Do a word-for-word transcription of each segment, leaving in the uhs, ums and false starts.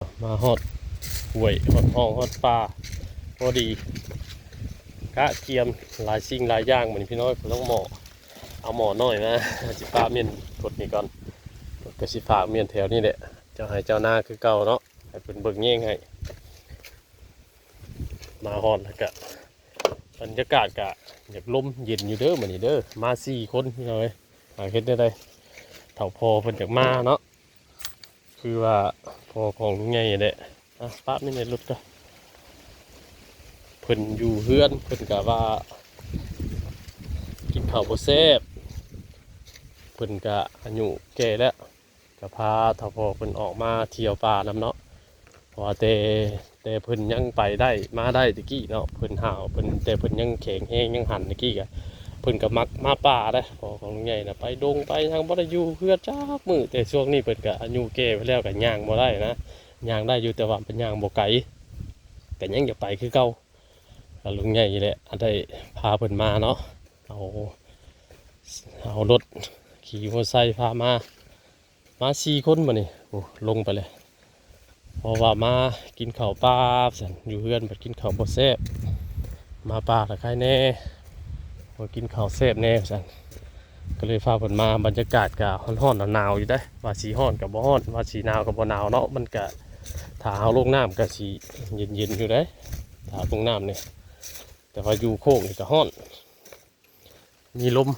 มาฮอดห้วยฮอดห้องฮอดป่าพอดี กะเกียมหลายสิ่งหลายอย่าง มื้อนี้พี่น้อยผมต้องหม้อเอาหม้อน้อยมาสิปะเมียนรถนี่ก่อน รถก็สิฝากเมียนแถวนี้แหละ เจ้าไฮ่เจ้านาคือเก่าเนาะ ให้เพิ่นเบิ่งแยงให้ มาฮอดแล้วกะบรรยากาศกะอยากลมเย็นอยู่เด้อมื้อนี้เด้อ มาสี่คนพี่น้องเอ้ย หาเฮ็ดได้ได๋ เฒ่าพ่อเพิ่นอยากมาเนาะ คือว่าพ่อของลุงใหญ่แหละ อ่ะ ปะไม่ในรถก็ เพิ่นอยู่เฮือน เพิ่นกะว่า กินข้าวบ่แซ่บ เพิ่นกะอายุแก่แล้ว กะพาเฒ่าพ่อเพิ่นออกมาเที่ยวป่านำเนาะ เพราะว่าแต่ แต่เพิ่นยังไปได้มาได้ตะกี้เนาะ เพิ่นหาว เพิ่น แต่เพิ่นยังแข็งแรงยังหันตะกี้กะ เพิ่นกะมักมาป่าเด้ พ่อของลุงใหญ่นะ ไปดงไปหยังบ่ได้อยู่เฮือนจักมื้อ แต่ช่วงนี้เพิ่นกะอายุแก่ไปแล้วกะย่างบ่ได้นะ ย่างได้อยู่แต่ว่าเพิ่นย่างบ่ไกล กะยังอยากไปคือเก่า กะลุงใหญ่นี่แหละ อันได้พาเพิ่นมาเนาะ เอา เอารถขี่มอเตอร์ไซค์พามา มาสี่คนมื้อนี้ โอ้ ลงไปเลย เพราะว่ามากินข้าวป่าซั่น อยู่เฮือนบัดกินข้าวบ่แซ่บ มาป่าละไคแน่ บ่กินข้าวแซ่บแน่ซั่น ก็เลยพาเพิ่นมา บรรยากาศก็ร้อนๆหนาวๆอยู่เด้ ว่าสิร้อนก็บ่ร้อน ว่าสิหนาวก็บ่หนาวเนาะ มันก็ถ้าเฮาลงน้ำก็สิเย็นๆอยู่เด้ ถ้าลงน้ำนี่ แต่ว่าอยู่โคกนี่ก็ร้อน มีลม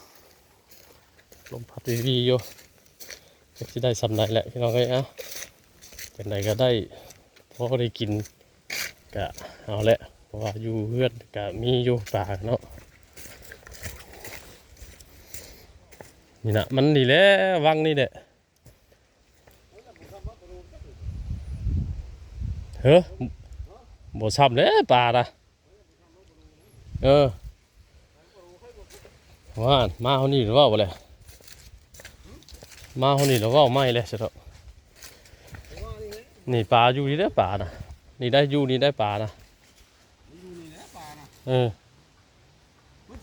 ลมพัดวีๆอยู่ จักสิได้ส่ำใดแหละพี่น้องเอ้ย เอ้า จั่งใดก็ได้ พอได้กิน ก็เอาแหละ เพราะว่าอยู่เฮือนก็มีอยู่ป่าเนาะ นี่นะ มันนี่แหละ วังนี่แหละ เฮ้อ บ่ส่ำแล้วป่านะ เออ ว่ามาเฮานี่หรือเว้าบ่แหละ มาเฮานี่หรือเว้าไม่เลยซะเถาะ นี่ป่าอยู่นี่เด้อ ป่านะ นี่ได้อยู่นี่ได้ป่านะ เออ